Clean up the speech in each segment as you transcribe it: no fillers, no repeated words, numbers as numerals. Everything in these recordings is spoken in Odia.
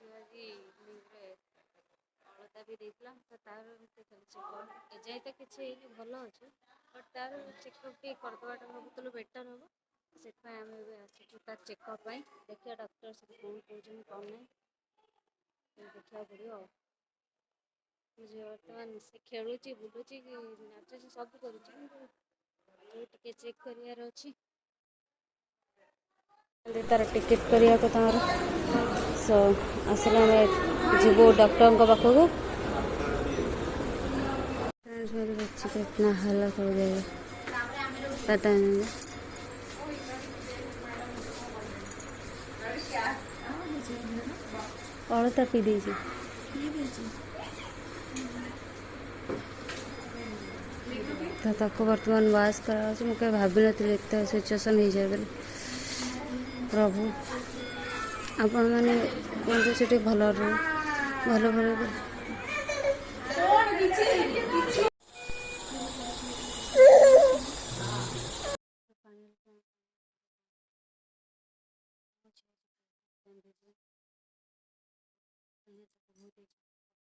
ଝିଅ ଆଜି ଇଭିନିଂରେ ଅଳତା ବି ଦେଇଥିଲା, ତ ତାର ଏମିତି ଚାଲିଛି। ଏଯାଏ ତ କିଛି ହେଇନି, ଭଲ ଅଛି, ବଟ୍ ତାର ଚେକଅପ୍ ଟିକେ କରିଦେବାଟା ଭାବୁଥିଲୁ ବେଟର୍ ହେବ। ସେଥିପାଇଁ ଆମେ ଏବେ ଆସିଛୁ ତାର ଚେକଅପ୍ ପାଇଁ। ଦେଖିବା ଡକ୍ଟର ସେଠି କ'ଣ କହୁଛନ୍ତି କ'ଣ ନାହିଁ, ଦେଖିବାକୁ ପଡ଼ିବ। ଆଉ ଝିଅ ବର୍ତ୍ତମାନ ସେ ଖେଳୁଛି, ବୁଲୁଛି, ନାଚୁଛି, ସବୁ କରୁଛି, କିନ୍ତୁ ଟିକେ ଚେକ୍ କରିବାର ଅଛି ତାର ଟିକେଟ୍ କରିବାକୁ ତାଙ୍କର। ସୋ ଆସିଲେ ଆମେ ଯିବୁ ଡକ୍ଟରଙ୍କ ପାଖକୁ। फ्रेंड्स, मेरे बच्चे का इतना हालत हो गया है, पता नहीं। ଅଳତା ପିଇ ଦେଇଛି ତ ତାକୁ ବର୍ତ୍ତମାନ ୱାଶ୍ କରାହେଉଛି। ମୁଁ କେବେ ଭାବିନଥିଲି ଏତେ ସିଚୁଏସନ୍ ହେଇଯାଏ ବୋଲି। ପ୍ରଭୁ, ଆପଣମାନେ କୁହନ୍ତୁ ସେଠି ଭଲ ରୁହେ, ଭଲ ଭଲ।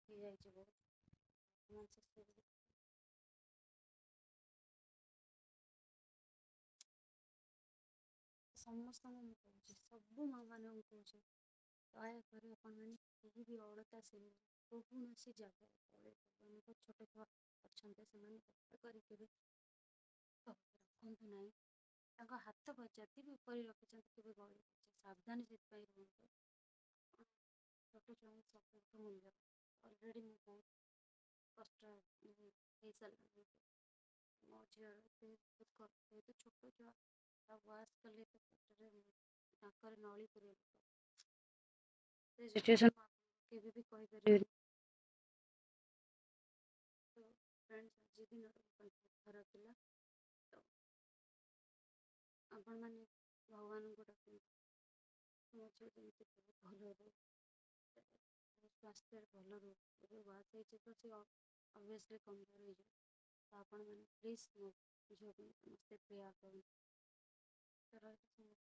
ହେଇଯାଇଛି ବହୁତ। ସମସ୍ତଙ୍କୁ ମୁଁ କହୁଛି, ସବୁ ମାଆମାନଙ୍କୁ କହୁଛି, ଦୟାକରି ଆପଣମାନେ କେହି ବି ଅଳତା ସିନ୍ଦୁର କୌଣସି ଜାଗାରେ ଗଳେଇ, ଛୋଟ ଛୁଆ ଅଛନ୍ତି, ସେମାନେ ଦୟାକରି କେବେ ରଖନ୍ତୁ ନାହିଁ। ତାଙ୍କ ହାତ ଯଦି ବି ଉପରେ ରଖିଛନ୍ତି, କେବେ ଗଳି ସାବଧାନ ସେଥିପାଇଁ ରୁହନ୍ତୁ। ଛୋଟ ଛୁଆଙ୍କୁ ସବୁଠୁ ମୂଲ୍ୟ। ଅଲରେଡ଼ି ମୁଁ ବହୁତ କଷ୍ଟ ହେଇସାରିଲାଣି ମୋ ଝିଅର। ଏତେ ଦୁଃଖ, ଯେହେତୁ ଛୋଟ ଛୁଆ, ୱାଶ୍ କଲେ ତ ପେଟରେ ନାକରେ ନଳି ପୁରେଇଲେ, ସେ ସିଚୁଏସନ୍ କେବେ ବି କହିପାରିବିନି। ତ ଫ୍ରେଣ୍ଡସ୍, ଆଜି ଦିନଟା ମୋ ପାଇଁ ବହୁତ ଖରାପ ଥିଲା। ତ ଆପଣମାନେ ଭଗବାନଙ୍କୁ ଡାକନ୍ତୁ, ମୋ ଝିଅ ଯେମିତି ବହୁତ ଭଲ ରହୁ, ସ୍ୱାସ୍ଥ୍ୟରେ ଭଲ ରହୁ। ଏବେ ୱାଶ୍ ହେଇଛି ତ ସେ ଅବଭିୟସଲି କମଜୋର ହେଇଯିବ। ତ ଆପଣମାନେ ପ୍ଲିଜ୍ ମୋ ଝିଅ ପାଇଁ ସମସ୍ତେ ପ୍ରେୟାର କରନ୍ତୁ। ତ ରହିଲି ସମସ୍ତେ।